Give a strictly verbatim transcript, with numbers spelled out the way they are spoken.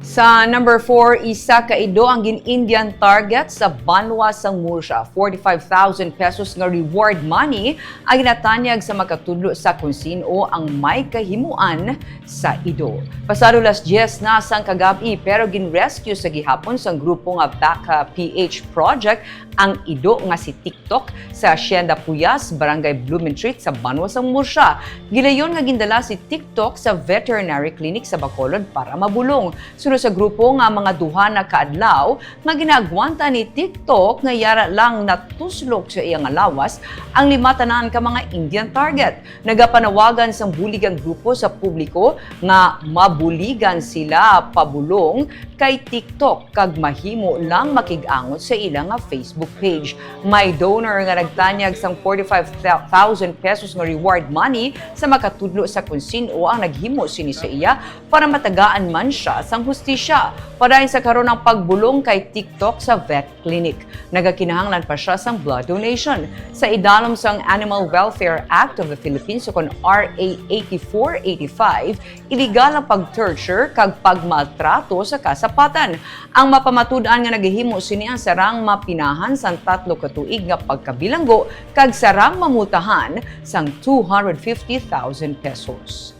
Sa number four, isa ka ido ang gin-Indian target sa banwa sang Murcia. Forty-five thousand pesos nga reward money ang ginatanyag sa makatudlo sa kung sin-o ang may kahimuan sa ido. Pasado las dyes na sang kagab-i, pero gin-rescue sa gihapon sang grupo nga Baka P H Project ang ido nga si TikTok sa Hacienda Puyas, Barangay Blumentritt sa banwa sang Murcia. Gilayon nga gindala si TikTok sa veterinary clinic sa Bacolod para mabulong. Suno sa grupo nga mga duha na ka adlaw nga ginaagwanta ni TikTok nga yara lang natuslok sa iya nga lawas ang lima tanan ka mga Indian target. Nagapanawagan sang bulig ang grupo sa publiko nga mabuligan sila pabulong kay TikTok kag mahimo lang makig-angot sa ila nga Facebook page. May donor nga nagtanyag sang forty-five thousand pesos nga reward money sa makatudlo sa kung sin-o ang naghimo sini sa iya para matagaan man sia sang hustisya. Padayon sa karon ang pagbulong kay TikTok sa vet clinic. Nagakinahanglan pa sia sang blood donation. Sa idalom sang Animal Welfare Act of the Philippines ukon R A eighty-four eighty-five, iligal ang pag-torture kag pagmaltrato sa kasapatan. Ang mapamatud-an nga nagahimo sini ang sarang mapinahan sang tatlo ka tuig nga pagkabilanggo kag sarang mamultahan sang two hundred fifty thousand pesos.